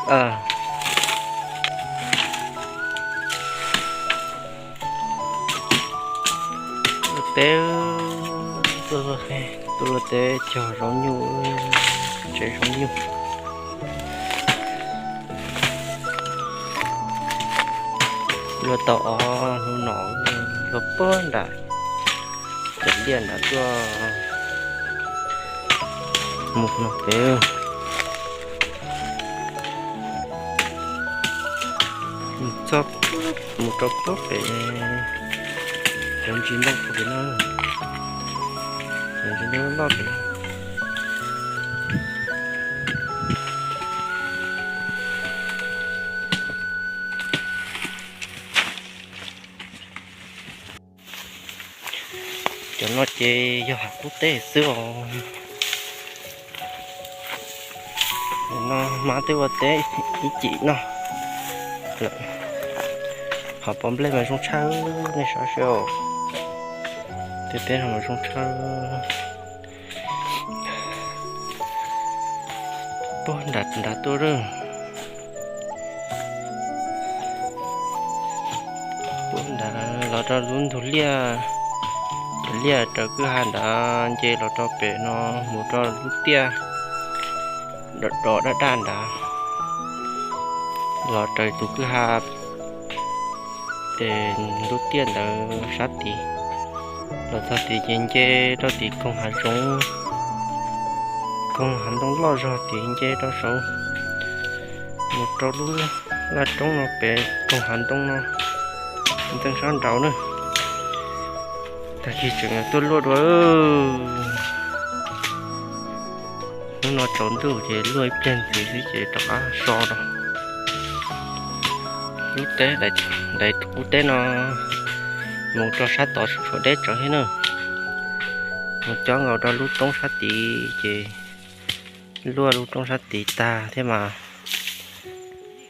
Luaj teb, tuaj luaj teb, tuaj luaj teb cog zaub nyuj, tsev zaub nyuj. Luaj tau ob hnub no, luaj puag nram cov liaj nram tuaj mus no pem, mus txog, mus rau puag pem cov ntsis ntoo pem no, cov ntsis ntoo loj pem no. Cov no ces yog hav qub teb xwb os. No mas twb ua teb ib cim no lawm. Hauv paus nplej mas zoo tshaj, nej saib seb os. Tej teb no mas zoo tshaj. Puag nram nrad tuaj lawm. Puag nrad los rau lub ntug liaj, cov liaj raws kwj ha nrad nce los rau pem no, mus rau lub tiaj do daj daj nrad, los raws tus kwj ha es lub tiaj ntawd sab tid. Los txog tid ces nce rau tim koog hav zoov, koog hav ntoo loj zog tid nce rau saud, mus rau lub laj roob no pem koog hav ntoo no, ntxeev sab nraud na. Tag kis tseem tuaj luaj dua. Hnub no tsaus ntuj ces luaj ib pliag ntxiv xwb ces rov qab so rau. Lub teb, daim qub teb no mus rau sab tod tshuav deb tsawv thiab na. Mus cob nkaus rau lub roob sab tid ces luaj lub roob sab tid tag thiab mas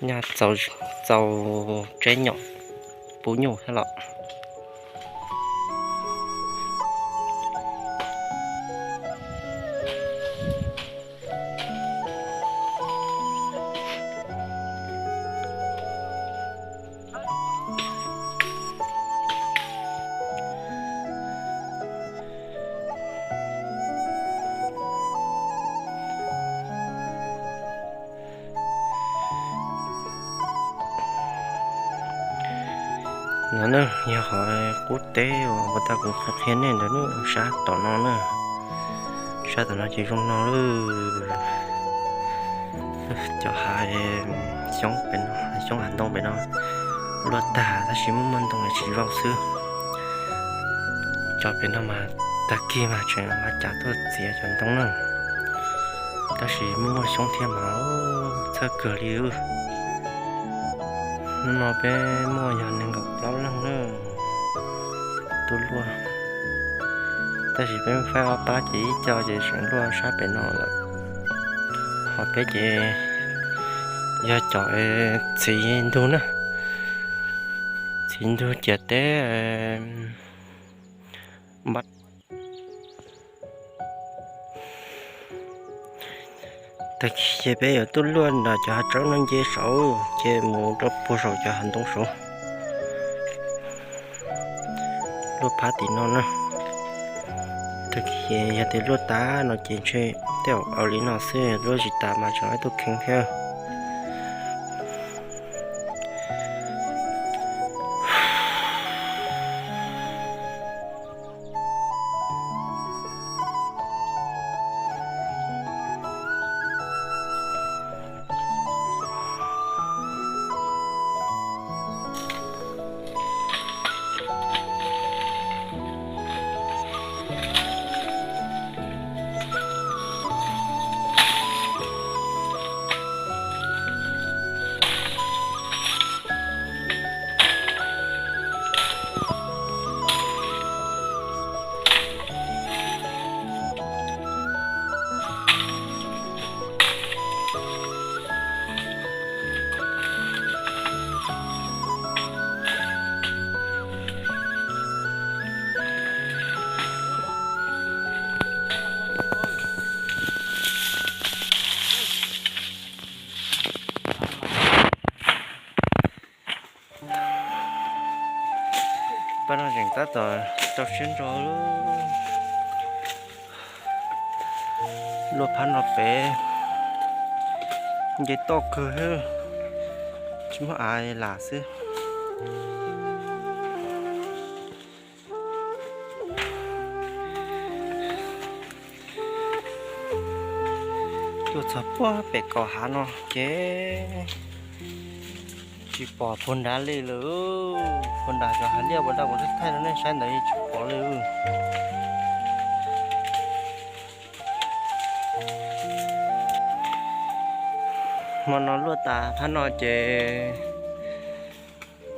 nyaj txaus tsev nyom puv nyuj thiab los. No na yog qhov qub teb uas ua tau kuv qhia nej ntawd na, sab tom no na. Sab tom no ces zoo no lawm. Cov hav xyoob pem no, xyoob hav ntoo pem no luaj tag tab sis muaj muaj ntoo tsis vau xwb. Cov pem no mas tag kis mas tseem ua cas tuaj txiav cov ntoo na. Tab sis muaj muaj xyoob thiab mas txhawj kawg li. Hnub no peb muaj yog nees nkaum plaub leeg na tuaj luaj, tab sis peb faib ob pab ces ib co ces tseem luaj sab pem no lawm. Ho peb ces yog cov txiv ntug na, txiv ntug ciam teb npab. Tag kis ces peb yuav tuaj luaj nram cov hav tsawb no nce saud ces mus rau puag saum cov hav ntoo saud. Luaj phab tim no na. Tag kis yog tias luaj tas no ces ntshe tej zaum li no xwb, luaj tsis tas mas tseem tuaj kheev thiab. Zeem tab tom rau siab ntso. Luaj phab no pem nce toj kawg, tsis muaj av lam xwb. Tuaj txog puag pem kaum hav no ces tsis pom puag nrad li lawm. Puag nrad cov hav liaj ua daj ua thaij rau nej saib ntawd tsis pom li. Hmo no luaj tas phab no ces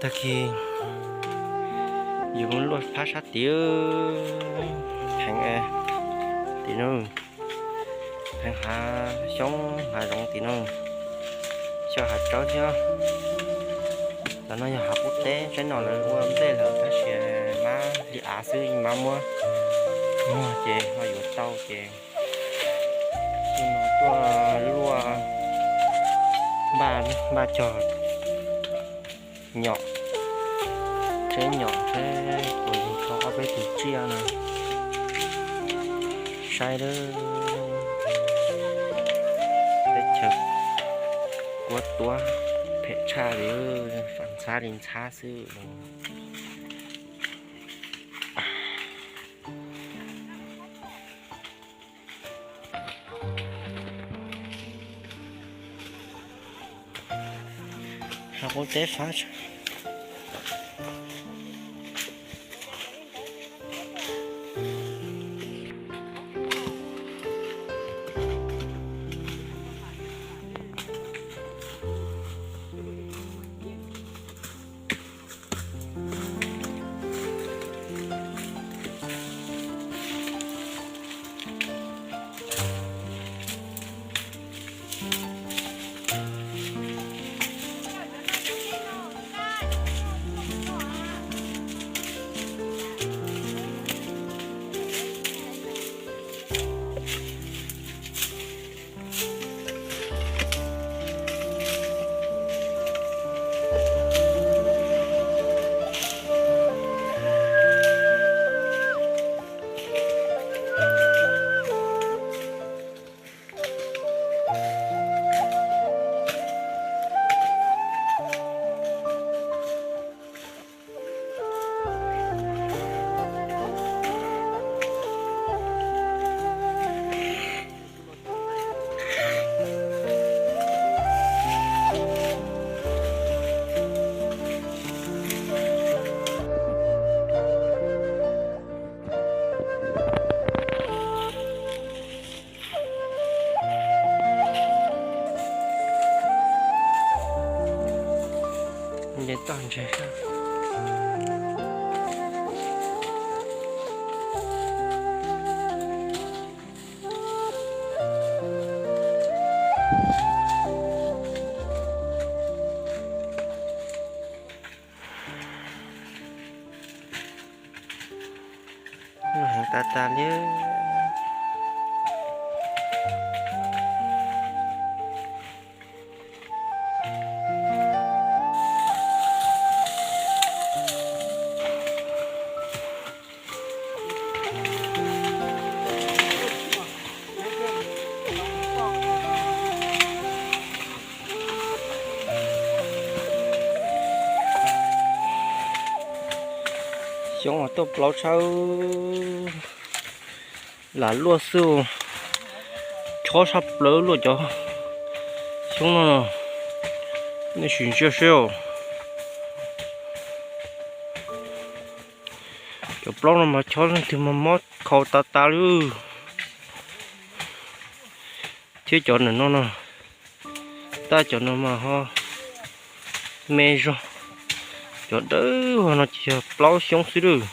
tag kis yus luaj phab sab tid, heev tim no, heev hav xyoob hav zoov tim no, xyov hav tsawb thiab. Cov no yog hav qub teb, tsaib no lawv ua ntej lawm tab sis mab li av xwb, mab muab muag ces ho yuav tau ces tuaj luaj npaj cog nyom, tsheb nyom thiab kuv yug tau ob peb tus tsiaj no. Saib lawm, teb chaws kuab tuab phem tshaj li, ntxhab li ntxhab xwb. Hav qub teb fab. Nce toj ntses. Heev tas tas li. Xyoob tuaj plaub tshaj, lam luaj xwb, chob sab plaws luaj cov xyoob no no. Nej sim ntsia seb, cov plaub no mas chob leej twg mas mob khau tas tas li. Thiab cov ntawm no no, tab cov no mas ho me zog, cov dawb vog no ces yog plaub xyoob xwb lawm.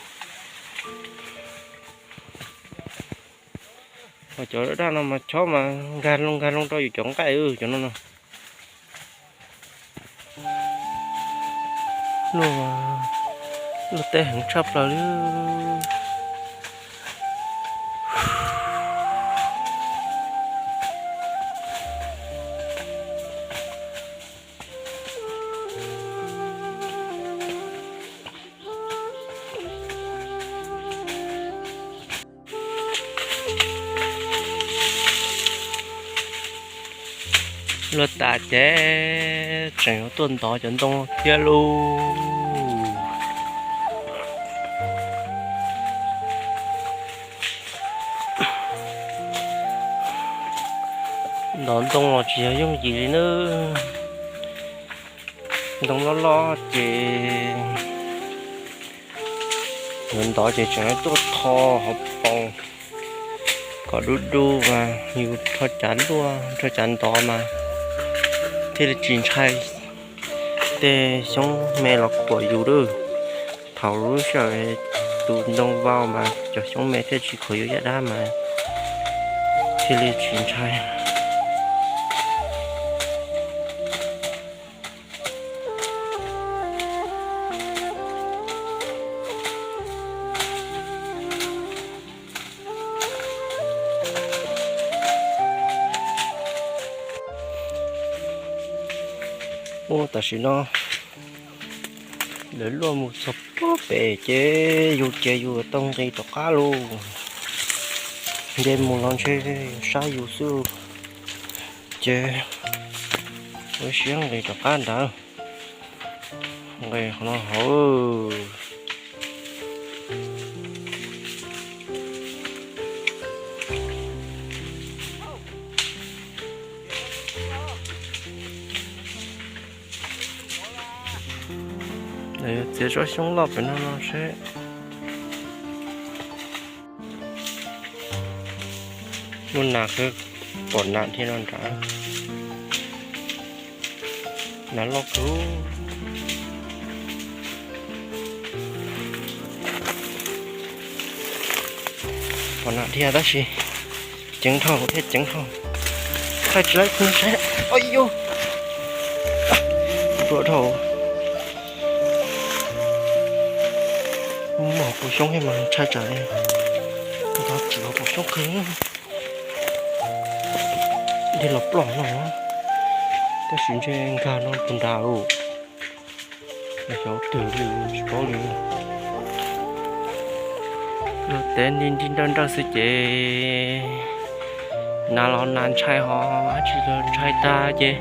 Ho cov daj no mas chob mas nkag loo nkag loo rau yus cov nqaij cov no no. Luaj, luaj teb heev tshaj plaws li. Luaj tas ces tseem yuav tuaj ntov cov ntoo thiab lauj. Ntov ntoo los tsis yog yooj yim li na. Ntoo loj loj ces yuav ntov ces tseem tuaj tho hauv paus kom du du mas yus rho cav luaj rho cav ntov mas thiaj li tsis ntshai tej xyoob me los khuam yus lawm. Thaum lub sij hawm tus ntoo vau mas cov xyoob me thiaj tsis khuam yus yam dab mas thiaj li tsis ntshai. Ua tam sim no lawv luaj mus txog pem ces yus ces yus tau nqis rov qab lauj. Nce mus los ntshe sab yus xwb ces ua siab nqis rov qab nrad. Nqis qhov no hauv. Txiav tsob xyoob loj pem no no seb. Muaj nas, pom nas dhia no nrad. Nas loj kawg. Pom nas dhia tab sis ceev dhau thiab ceev dhau. Thaij tsis laib, ua yus nruam dhau. Muaj pua xyoob thiab mas ntshai tsam li nkag tsis los pua xyoob kawg. Dhia los ploj no tab sis ntshe nkag no puas nrad lauj. Xyov twg li tsis paub li. Luag tev nti nti nrawj nrawj xwb ces nas los nas ntshai ho dab tsi los ntshai tag ces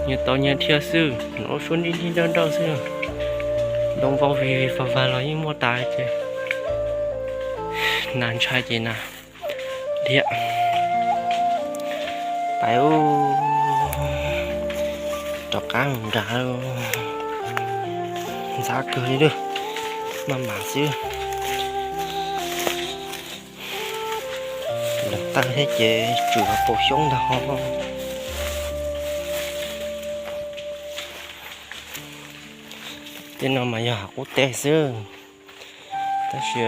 nyias tau nyias dhia xwb, nov suab nti nti nrawj nrawj xwb. Ntoo vau vig vig vag vag los yeej muaj tas ces nas ntshai ces nas dhia. Pais rov qab nrad, ntxhab kawg li lawm, maj mam xwb. Lawv tawg thiab ces tsum pua xyoob ntag ho. Tej no mas yog hav qub teb xwb, tab sis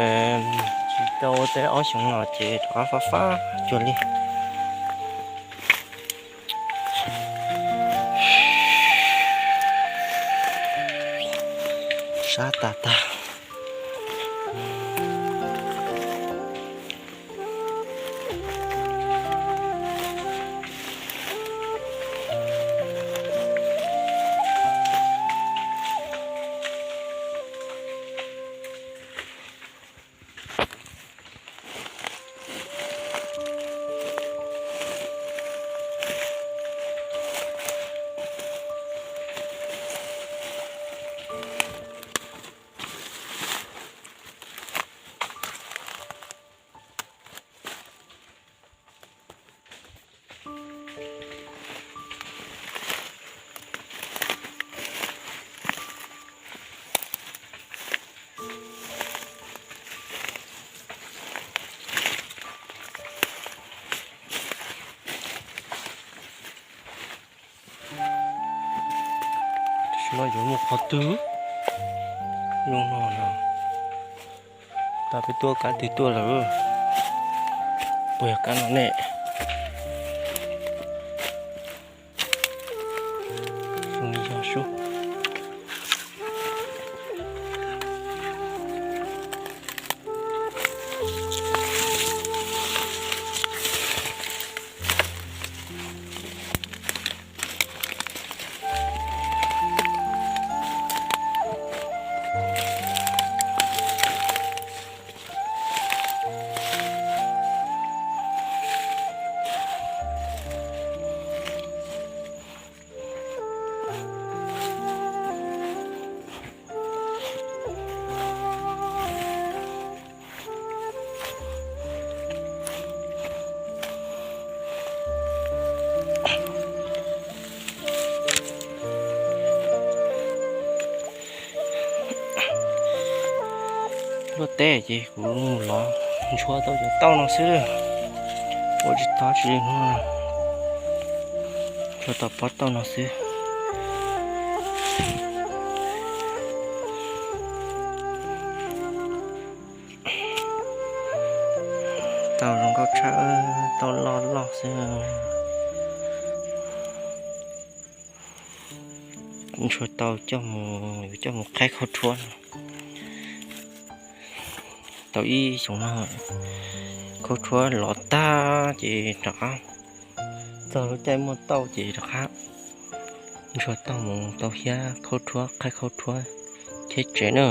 tsis tau ua teb ob xyoos no ces rov qab fab fab cuag li. Sab tas tas. Tam sim no yuav mus qhov twg? Zoo no no, tas peb tuaj kab twg tuaj lawm? Puas yog kab no ne? Yog sub. Tuaj teb ces kuv mus lov ntshua tau cov tauj no xwb, ua tsis tau tsis li hnub no, ntshua tau pob tauj no xwb. Tauj zoo nkauj tshaj, tauj loj loj xwb. Ntshua tau coj mus, yuav coj mus qhaib khaub rhuab no. Tau ib xyoos no, khaub rhuab lov tag ces rov qab, txog lub caij muaj tauj ces rov qab ntshua tauj mus tau hiab khaub rhuab, qhaib khaub rhuab, cheb tsev na.